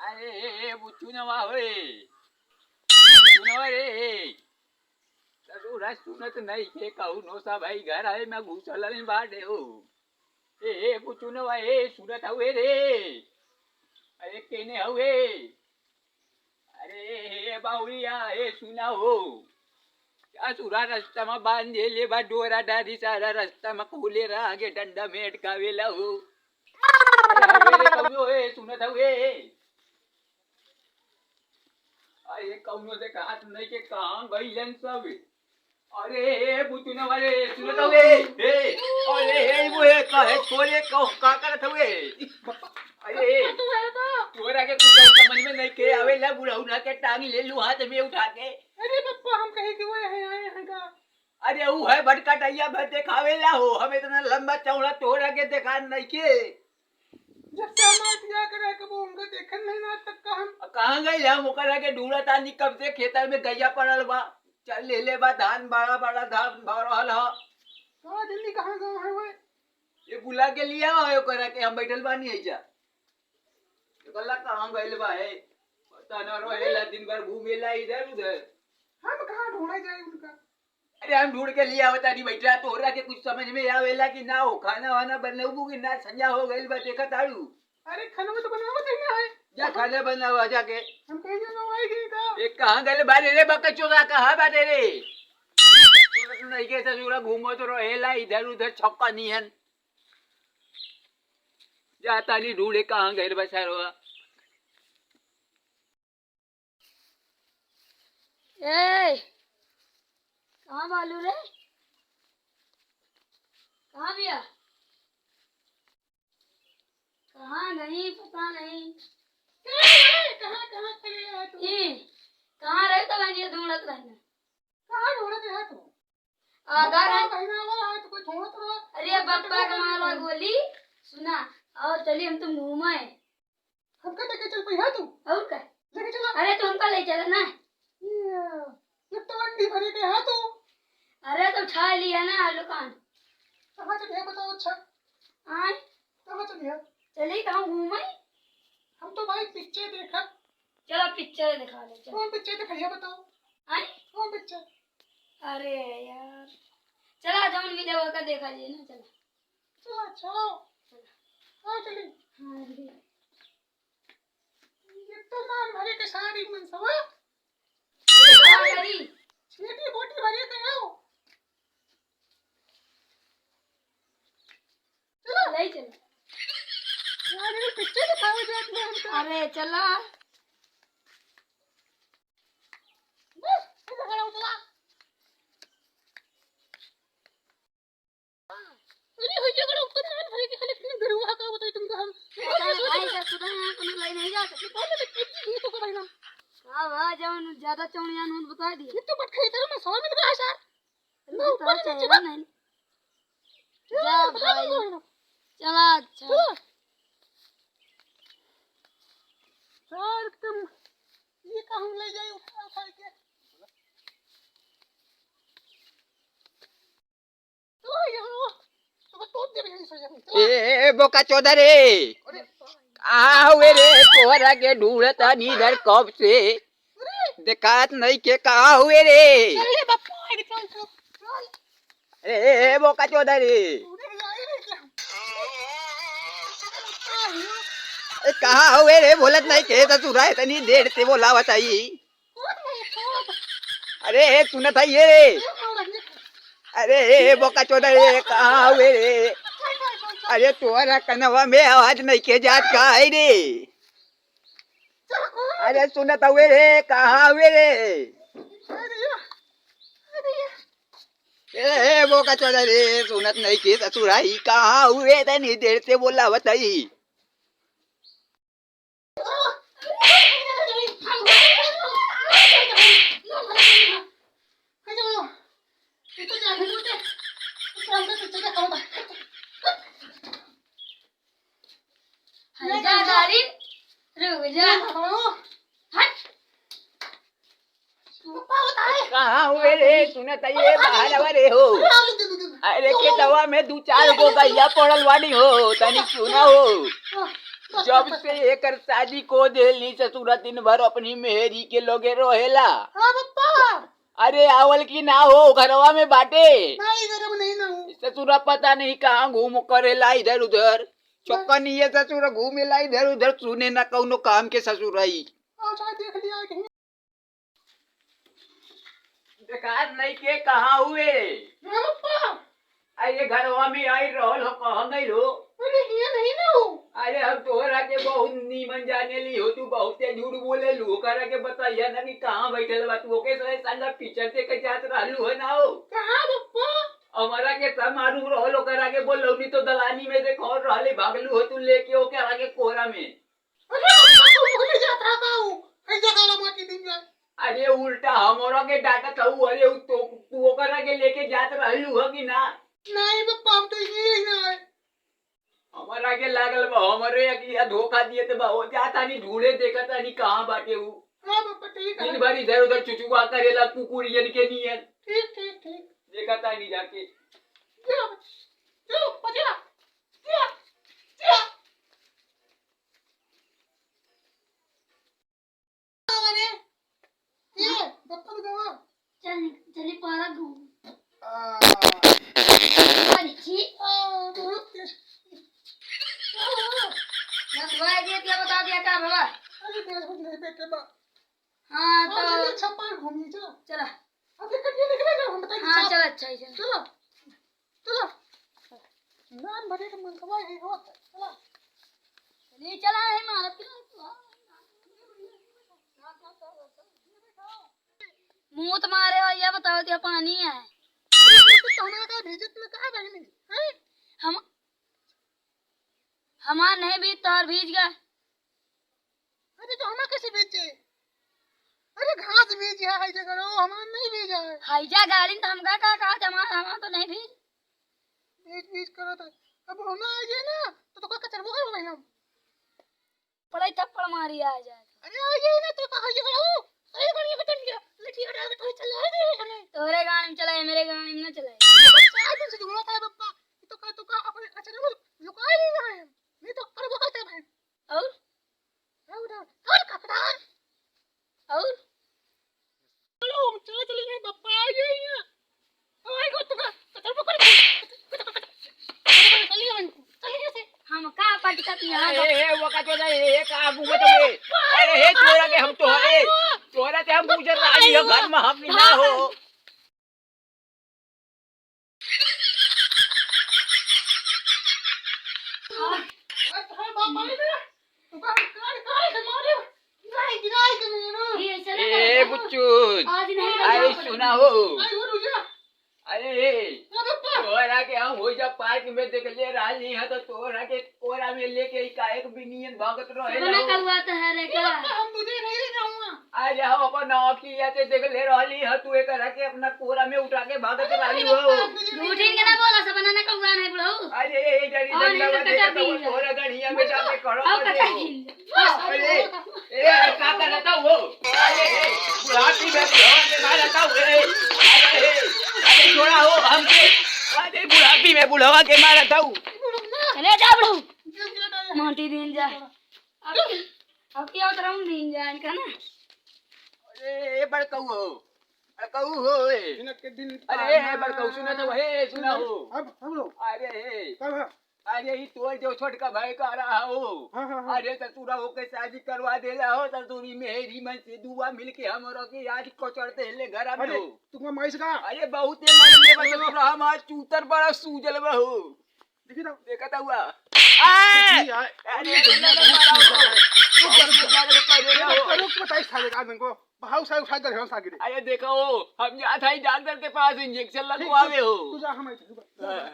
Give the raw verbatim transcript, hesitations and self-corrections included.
अरे, ए, ए, बुचुनवा होए। बुचुनवा रे। ससुरा सुनत नहीं के कहू नो सा भाई घर आए में घुसल नहीं बाटे हो। ए, ए, बुचुनवा, ए, सुनत हवे रे। अरे, केने हवे? अरे, ए, बाहुरिया, ए, सुना हो। ससुरा रास्ता में बांधे ले बा डोरा डारी सारा रास्ता में खोले रहा आगे डंडा में अटकावेला हो। ए, हवे रे कौनो, ए, सुनत हवे? अरे, कौनो देखात नहीं के कहाँ गइलन सब? अरे, ए, बुचुना वाले, सुनत हवे? ए, अरे, ए, वो, ए, का है, छोरे, का, का करत हवे? अरे, तोरा के कुछ समझ में नहीं के आवेला, बुढ़ऊ ना के टांग ले लू हाथ में उठा के। अरे पप्पा, हम कहे कि वो है, आए हैं का? अरे, ऊ है भटकटैया भर देखावेला हो, हम इतना लंबा चौड़ा तोरा के देखा नहीं के। जब से हमार बियाह करा के वो हमका देखन नहीं ना आज तक का हम। आ, कहाँ गइल हम ओकरा के ढूंढत आनी कब से खेतर में गैया पड़ल बा। चल ले ले बा धान, बड़ा बड़ा धान भर रहल ह। कहाँ जल्दी कहाँ गवा है वो? ये बुला के लिया हो ओकरा के, हम बैठल बानी है जा। ये कल्ला कहाँ गइल बा है? पता न रहेला, दिन भर घूमेला इधर उधर। हम कहाँ ढूंढे जाए उनका? अरे हम ढूंढ के लिया होता नहीं बैठा, तोहरा के कुछ समझ में आवेला कि ना हो, खाना वाना बनबू कि ना, संझा हो गइल बा, देखा ताड़ू। अरे खाना में तो बनावत ही ना है। जा खाना बनावा जाके। हम कहीं जाना आएगी का? ये कहाँ गइल बारे रे बकचोदा, कहाँ बारे रे? तोरा तो नहीं के ससुरा घूमत रहेला इधर उधर छक्का नियन। जा तानी ढूंढे कहाँ गइल बा सरवा। ए, कहाँ बालू रे? कहाँ बिया? कहाँ गई पता नहीं। ए, कहाँ, कहाँ चले गए तू? ए, कहाँ रहे तो बहनिया ढूंढत रहना। कहाँ ढूंढत रहे तू? आधा पप्पा घंटा। बहिना वाला है तो कोई ढूंढत रहो। अरे पप्पा के मारा गोली। सुना, और चलिए हम तुम घूमे। हमका लेके चल पहिया तू। और का? लेके चला। अरे तू हमका ले चला ना। ये, ये तो अंडी भरे के है तू। अरे तो उठा लिया ना आलू कान। कहाँ चलिए बताओ अच्छा। आए? कहाँ चलिए? चली कहाँ घूमे? हम तो भाई पिक्चर देखब। चलो पिक्चर दिखा ले, चलो। कौन पिक्चर दिखाइए बताओ? आए? कौन पिक्चर? अरे यार, चला जौन मिले ओका देखा जाए ना, चला। चला, चलो। चला। आओ चली। हाँ, दीदी। ये तो मान भरे के सारी मनसवा। का करी? छीटी बोटी भरे के आओ। चलो। ले चलो। यार, ये पिक्चर दिखावे जात में हमका। अरे, चला। बस, ये झगड़ा उठला। अरे, हो झगड़ा उठला, रात भर के खाली फिर गरुआ का बताई तुमको हम। अरे, भाई, ससुरा यहाँ कोनो लई नहीं जा सकते। कौन है? ये तो भाई ना। हाँ, भाई, जब ज्यादा चौड़िया नून बता दिए। ये तो बट खाई तेरा मैं सौ मिनट का है, सर। अरे, तो चला नहीं। जा भाई। चला, अच्छा। यार, तुम ये कहूँ ले जाए उठा उठा के। चलो, यहाँ, तो तोड़ दे रही है, चलो। ए, ए, बोका चोदा रे। अरे, कहाँ हुए रे? तोहरा के ढूंढत हन इधर कब से। देखात नहीं के, कहाँ हुए रे? चल रे बापा, आगे चल, चल, चल। ए, ए, ए, बोका चोदा रे। ए, कहाँ हुए रे? बोलत नहीं के, ससुरा इतनी देर से बोलावत आई। अरे, ए, सुनत है ये रे। अरे, ए, ए, बोका चोदा रे, कहाँ हुए रे? अरे, तोहरा कनवा में आवाज नहीं के जात का है रे? अरे सुनत हवे रे, कहाँ हवे रे? ए, ए, बोका चोदा रे, सुनत नहीं के ससुरा ही कहाँ हुए? तनी देर से बोलावत ही। हट जा डार्लिंग, रुक जा। हट। कहाँ हुए रे? सुनत है ये बाहर आवा रे हो। अरे के दवा में दू चार गो गैया पड़ल बानी हो, तनी सुना हो। जब से एकर शादी को देली ससुरा, दिन भर अपनी मेहरी के लगे रहेला। हाँ बप्पा। अरे आवल की ना हो, घरवा में बाटे। नहीं, घर में नहीं ना हो। ससुरा पता नहीं कहाँ घूम करेला इधर उधर। चौकन ये ससुरा घूमेला इधर उधर, सुने ना कौनो काम के ससुरा ही। अच्छा, देख लिया कहीं। देखात नहीं के कहाँ हुए? हाँ, पप्पा। अरे घरवा में आई रहल हो, कहाँ गइल हो? अरे, हियाँ नहीं ना हो। अरे हम तोहरा के बहुत नीमन जाने ली हो, तू बहुते झूठ बोले लू। ओकरा के बताइया ना कि कहाँ बैठल बा तू, ओके सरे संग पिक्चर देखे जात रहलू है ना हो। कहाँ पप्पा? हमारा के सब मालूम रहल, ओकरा के बोलौनी तो दलानी में से खौर रहले, भागलू हो तू लेके ओकरा के कोहरा में। अरे, हम तो भूल जात रहा का ऊ। ऐसा काला माटी दिन जाए। अरे, उल्टा हमरा के डांटत हऊ। अरे, उ तो, तू ओकरा के लेके जात रहलू ह कि ना? नहीं बप्पा, हम तो ये ही ना है। हमरा के लागल बा, हमरे अकिया धोखा दिए त बा। हो जा तानी ढूंढे, देखा तानी कहाँ बाटे ऊ। हाँ बप्पा, ठीक है। दिन भर इधर उधर चुचुआ करेला कुकुरियन के नियन। ठीक, ठीक, ठीक। देखा तानी जाके। जा, जा, बप्पा, जा। जा, जा। अरे, ये, बप्पा तो गवा। चल, चली पारा घूम। आ। अरे, छी। आ, बहुत तेज। ना दुआ दे दिया, बता दिया का बाबा? अरे, तेज कुछ नहीं, बैठे बा। हाँ, हाँ, तो चलिए, छप्पर घूमी, चलो। चला। अब ये कटिए निकले जाओ, हम बताइए हाँ, साहब। चल, अच्छा ही, चल। चलो, चलो। नाम भरे के मनकवा है, हो, चलो। चलिए, चला है, मारत के। मुँह तो मारे हो, ये बताओ, दिया पानी है। तो हमारे का भेजत में कहाँ बहनी, हैं? हम, हमार नहीं भीज, तोहर भीज गए। अरे तो हमार कैसे भीज जाए? अरे घास भीज है, हाई जगह रहो, हमार नहीं भीज है। हाई जा गाड़ी तो हमका का कहा, हमार, हमार तो नहीं भीज। भीज, भीज करो तो। अब हम ना आ जाए ना, तो, तो का कचरबो करबो भाई हम। पड़ाई थप्पड़ मारी आ जाए। अरे आ जाए ना, तो का हाई जगह रहो। अरे गाड़ी को टन गया, लठी हटा के थोड़ी चला दे हमें। तोरे गाड़ी में चलाए, मेरे गाड़ी में ना चलाए। चार दिन से जुड़ा था बप्पा, तो का, तो का अपने कचरबो लुकाए नहीं रहे हैं। नहीं तो करबो करते भाई। और? और, और, और कपड़ा। और? चलो, हम चले, चले गए, बप्पा आ गए यहाँ। ओ, आई गो, तुका, चल, पकड़, पकड़, पकड़, पकड़, चलिए, चलिए से। हम का पटकत यहाँ ए, ए, वो का तो नहीं, ए, का आगू में तो ये। अरे, हे, तोरा के हम तो, ए, तोरा के हम गुजर रहा है, घर में हम ना हो। ये ऐसे ना ए करो। बुच्चू, आज नहीं अरे बजाओ। सुना हो। अरे तोहरा के हम होइजा पार्क में देखले रहली ह, तो तोहरा के कोरा में लेके ई काहे के बिनियन भागत रहे सुना हो। कौआ तो है रे का? हम तुझे नहीं ले जाऊंगा। अरे हम अपन आँखिया से देखले रहली ह, तू एकरा के अपना कोरा में उठा के भागत रहली हो। झूठिन के ना बोला, सब ना कौआ नहीं बुढ़ऊ। अरे ए, ए, जानी और जब इनका लगा कच्चा देखा तो पी वो जा। तोहरा गढ़िया में और जाके करो और कर कच्चा दे। पी जा। अरे, ए, का करता हो? अरे, ए, बुढ़ापी में बुढ़वा के मारता हो, ए। अरे, ए, अरे, छोड़ा हो हमके। अरे, बुढ़ापी में बुढ़वा के मारता हो। चले जा बुढ़ऊ। माटी दिन जा। अब, अब क्या उतराऊं दिन जा इनका ना। अरे, ए, बड़कऊ हो। बड़कऊ हो, ए। दिन के दिन अरे, ए, बड़कऊ, सुना तो, ए, सुना हो। अब हम लोग अरे, ए। कब है? अरे, ई तोर जो छोटका भाई का रहा हो। हाँ, हाँ, हाँ। अरे, ससुरा ओके शादी करवा देला हो, ससुरी मेहरी मन से दुआ मिलके हमरो के आज कोचर देले घर में अरे, हो। तुमका माइस का? अरे, बहुते मार ले बा ससुरा, हमार चूतर बड़ा सूजल बा हो। देखी तो। देखा था हुआ। आ! देखी, आ, अरे, अरे, अरे, अरे, अरे, अरे, अरे, अरे, अरे, अरे, रुक, रुक, बताइस साले का तुमको। भाव साहब उठा कर हम सागिरे। अरे देखो, हम जात हई डॉक्टर के पास, इंजेक्शन लगवावे हो। तू जा, हम आइते, तू जा। हाँ।